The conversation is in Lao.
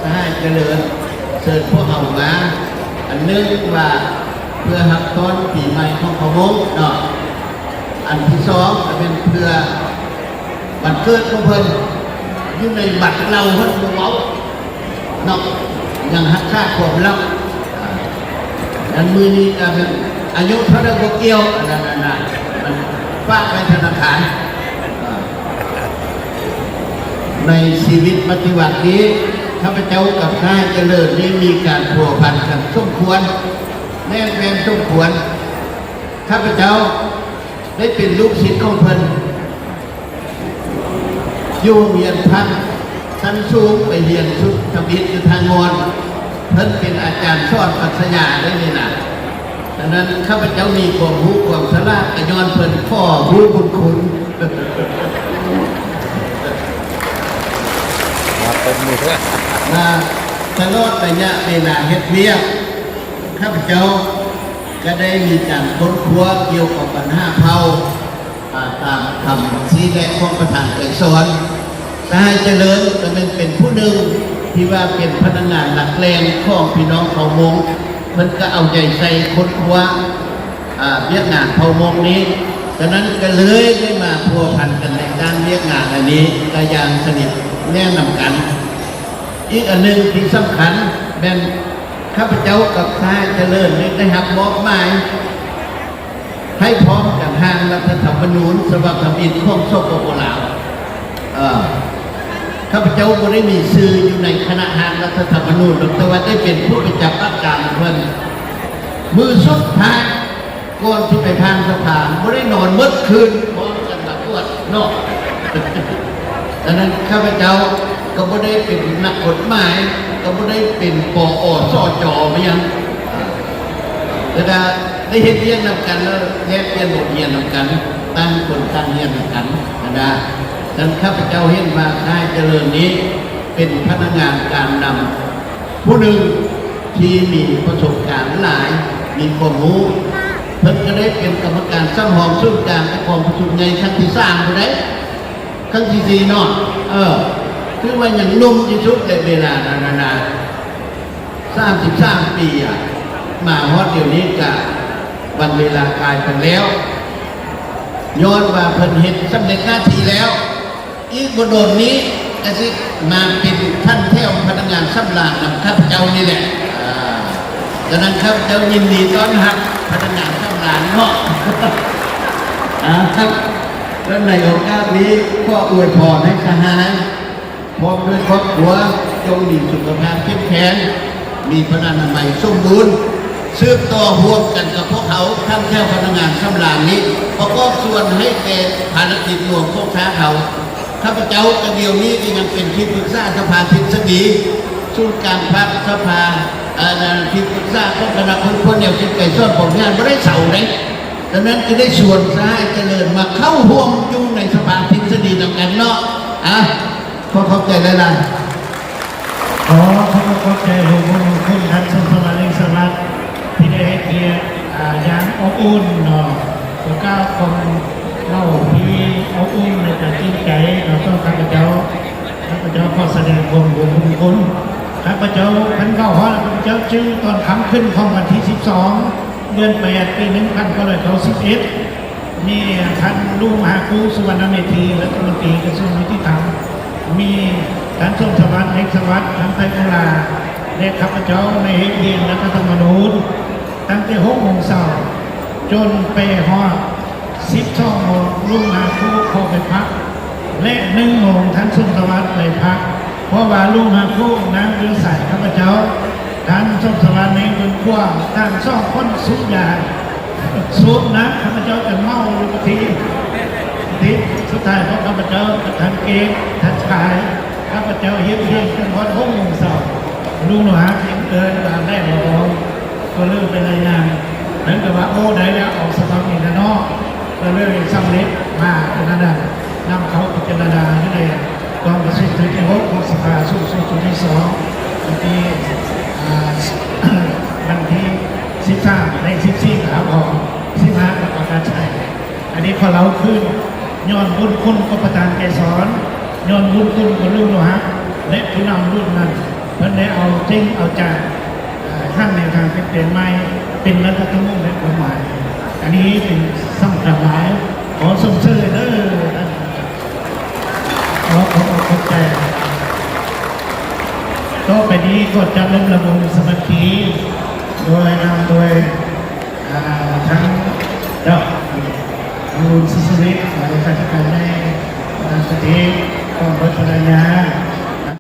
ສະຫາຍຈະເລີນເຊີນພວກເຮົາມາ ອັນໜຶ່ງວ່າເພື່ອຮັບຕ້ອນປີໃໝ່ຂອງເຜົ່າມົ້ງເນາະ, ອັນທີສອງກໍແມ່ນເພື່ອວັນເກີດຂອງເພິ່ນ ຢູ່ໃນວັດເລົ່າເພິ່ນບໍ່ເວົ້າເນາະ ຍັງຮັກສາຄວາມລັບ. ອັນມື້ນີ້ກໍແມ່ນອາຍຸເທົ່າໃດບໍ່ກ່ຽວ ອັນນັ້ນນະ ມັນຝາກໄວ້ທະນາຄານ. ໃນຊີວິດປະຕິວັດນີ້ ຂ້າພະເຈົ້າກັບນາຍຈະເລີນນີ້ມີການພົວພັນກັນສົມຄວນ ແໜ້ນແຟ້ນສົມຄວນ. ຂ້າພະເຈົ້າໄດ້ເປັນລູກສິດຂອງເພິ່ນ ຢູ່ໂຮງຮຽນພັກຊັ້ນສູງ ໄປຮຽນຊຸດທຳອິດຢູ່ທ່າງ່ອນ. ເພິ່ນເປັນອາຈານສອນປັດຊະຍາໄດ້ນີ້ນະ. ສະນັ້ນ ຂ້າພະເຈົ້າມີຄວາມຮູ້ຄວາມສະຫຼາດ ກໍຍ້ອນເພິ່ນຂໍຮູ້ບຸນຄຸນ. ມາເປັນໝູ່ ມາຕະຫຼອດໄລຍະເວລາເຮັດວຽກ ຂ້າພະເຈົ້າກໍໄດ້ມີການຄົ້ນຄວ້າກ່ຽວກັບບັນຫາເຜົ່າ ອາ ຕາມຄຳຊີ້ແນະຂອງປະທານໄກສອນ. ສະຫາຍຈະເລີນກໍແມ່ນເປັນຜູ້ໜຶ່ງທີ່ວ່າເປັນພະນັກງານຫຼັກແຫຼ່ງຂອງພີ່ນ້ອງເຜົ່າມົ້ງ, ເພິ່ນກໍເອົາໃຈໃສ່ຄົ້ນຄວ້າ ອາ ວຽກງານເຜົ່າມົ້ງນີ້. ສະນັ້ນກໍເລີຍໄດ້ມາພົວພັນກັນໃນດ້ານວຽກງານອັນນີ້ກໍຢ່າງສະໜິດແໜ້ນນຳກັນ. ອີກອັນໜຶ່ງທີ່ສຳຄັນແມ່ນ ຂ້າພະເຈົ້າກັບສະຫາຍຈະເລີນນີ້ໄດ້ຮັບມອບໝາຍ ໃຫ້ພ້ອມກັນຮ່າງລັດຖະທຳມະນູນສະບັບທຳອິດຂອງ ສປປ ລາວ. ເອີ ຂ້າພະເຈົ້າບໍ່ໄດ້ມີຊື່ຢູ່ໃນຄະນະຮ່າງລັດຖະທຳມະນູນດອກ ແຕ່ວ່າໄດ້ເປັນຜູ້ໄປຈັບປາກການເພິ່ນ. ມື້ສຸດທ້າຍ ກ່ອນຊິໄປຜ່ານສະພາ ບໍ່ໄດ້ນອນໝົດຄືນ ພ້ອມກັນມາກວດເນາະ. ສະນັ້ນ ຂ້າພະເຈົ້າກໍບໍ່ໄດ້ເປັນນັກກົດໝາຍ ກໍບໍ່ໄດ້ເປັນ ປອ ສຈ ມາຫຍັງ ແຕ່ວ່າໄດ້ເຮັດວຽກນຳກັນ ແລະ ແລກປ່ຽນບົດຮຽນນຳກັນ ຕ່າງຄົນຕ່າງຮຽນນຳກັນຫັ້ນນະ. ສະນັ້ນ ຂ້າພະເຈົ້າເຫັນວ່າ ຊາຍຈະເລີນນີ້ເປັນພະນັກງານການນຳຜູ້ໜຶ່ງທີ່ມີປະສົບການຫຼາຍ ມີຄວາມຮູ້. ເພິ່ນກໍໄດ້ເປັນກຳມະການສຳຮອງສູນກາງໃນກອງປະຊຸມໃຫຍ່ຄັ້ງທີສາມພຸ້ນໃດ໋ ຄັ້ງທີສີ່ເນາະ. ເອີ ຖືວ່າຍັງໜຸ່ມທີ່ສຸດໃນເວລານັ້ນນະ ສາມສິບສາມປີອະ ມາຮອດດຽວນີ້ກະວັນເວລາກາຍໄປແລ້ວ. ຍ້ອນວ່າເພິ່ນເຮັດສຳເລັດໜ້າທີ່ແລ້ວ ອີກບໍ່ດົນນີ້ກະຊິມາເປັນຂັ້ນແຖວພະນັກງານສຳລານນຳຂ້າພະເຈົ້ານີ້ແຫຼະ. ອາ ສະນັ້ນ ຂ້າພະເຈົ້າຍິນດີຕ້ອນຮັບພະນັກງານສຳລານເນາະ. ອາ ແລະ ໃນໂອກາດນີ້ ຂໍອວຍພອນໃຫ້ສະຫາຍ ພ້ອມດ້ວຍຄອບຄົວ ຈົ່ງມີສຸຂະພາບເຂັ້ມແຂງ, ມີພະລານາໄມສົມບູນ, ສືບຕໍ່ຮ່ວມກັນກັບພວກເຮົາ ຂັ້ນແຖວພະນັກງານສຳລານນີ້ ປະກອບສ່ວນໃຫ້ແກ່ພາລະກິດຫຼວງຂອງຊາດເຮົາ. ຂ້າພະເຈົ້າກະດຽວນີ້ກະຍັງເປັນທີ່ປຶກສາສະພາທິດສະດີ, ສູນກາງພັກ, ສະພາ, ອາ ທີ່ປຶກສາຂອງຄະນະຄົ້ນຄວ້າແນວຄິດໄກສອນ ບໍ່ໄດ້ເຊົາເດ້. ສະນັ້ນ ຈະໄດ້ຊວນສະຫາຍຈະເລີນມາເຂົ້າຮ່ວມຢູ່ໃນສະພາທິດສະດີນຳກັນເນາະ. ອາ ຂໍຂອບໃຈຫຼາຍໆ. ຂໍຂອບໃຈຫົວໜູ່ຄຸນ ທ່ານສົມສະຫວັດ ເລັງສະຫວັດ ທີ່ໄດ້ໃຫ້ກຽດ ອາ ຢ່າງອົບອຸ່ນເນາະ, ກໍກ່າວຄວາມເລົ່າທີ່ອົບອຸ່ນ ແລະ ກໍຈິງໃຈເນາະ ຕໍ່ຂ້າພະເຈົ້າ. ຂ້າພະເຈົ້າຂໍສະແດງຄວາມຮູ້ບຸນຄຸນ. ຂ້າພະເຈົ້າ ຄັນເວົ້າຮອດ ຂ້າພະເຈົ້າຈື່ຕອນຄ່ຳຄືນຂອງວັນທີສິບສອງ ເດືອນແປດ ປີໜຶ່ງພັນເກົ້າຮ້ອຍເກົ້າສິບເອັດ ມີທ່ານຫຼວງມະຫາຄູ ສຸວັນນະເມທີ ລັດຖະມົນຕີກະຊວງຍຸຕິທຳ, ມີທ່ານສົມສະຫວັດ ເລັງສະຫວັດ ທ່ານໄພໂມລາ ແລະ ຂ້າພະເຈົ້າໄດ້ເຮັດຮຽນລັດຖະທຳມະນູນ ຕັ້ງແຕ່ຫົກໂມງເຊົ້າຈົນໄປຮອດສິບສອງໂມງ ຫຼວງມະຫາຄູຂໍໄປພັກ ແລະ ໜຶ່ງໂມງທ່ານສົມສະຫວັດໄປພັກ ເພາະວ່າຫຼວງມະຫາຄູນາງຢູ່ສາຍຂ້າພະເຈົ້າ. ທ່ານສົມສະຫວັດແມ່ນຄົນຂວາງ ທ່ານສອງຄົນສູບຢາ ສູບໜັກ ຂ້າພະເຈົ້າຈົນເມົາຢູ່ທີ່ ທີ່ສຸດທ້າຍພວກຂ້າພະເຈົ້າກັບທ່ານເກດ ທ່ານຊາຍ ຂ້າພະເຈົ້າຮຽບຮຽງຈົນຮອດຫົກໂມງເຊົ້າ. ລຸງໜູຮັກຍັງເອີ້ນວ່າ ໄດ້ບໍ່? ກໍເລີ່ມເປັນລາຍງານ ເພິ່ນກໍວ່າ ໂອ້ ໄດ້ແລ້ວ ອອກສະຕອກນີ້ລະເນາະ. ກໍເລີຍສຳເລັດມາເປັນອັນນັ້ນ ນຳເຂົ້າພິຈາລະນາຢູ່ໃນກອງປະຊຸມເທື່ອທີຫົກຂອງສະພາສູງສຸດຊຸດທີສອງ ວັນທີ ອາ ວັນທີສິບສາມ ແລະ ສິບສີ່ ກໍຮັບຮອງ ສິບຫ້າ ກໍປະກາດໃຊ້. ອັນນີ້ຂໍເລົ່າຄືນ ຍ້ອນບຸນຄຸນຂອງປະທານໄກສອນ, ຍ້ອນບຸນຄຸນຂອງລຸງໜູຮັກ ແລະ ຜູ້ນຳລຸ້ນນັ້ນ ເພິ່ນໄດ້ເອົາຈິງເອົາຈັງ ເອີ ຮ່າງແນວທາງແປງໃໝ່ເປັນລັດຖະທຳມະນູນແລະກົດໝາຍ. ອັນນີ້ເປັນສຳຄັນຫຼາຍ. ຂໍຊົມເຊີຍເດີ. ຂໍຂອບອົກຂອບໃຈ. ຕໍ່ໄປນີ້ກໍຈະລົມລະວົງສາມັກຄີ ໂດຍນຳໂດຍ ອ່າ ທັງດອກ ລຸງ ສຸດສະຫວິດ ເລຂາທິການໃຫຍ່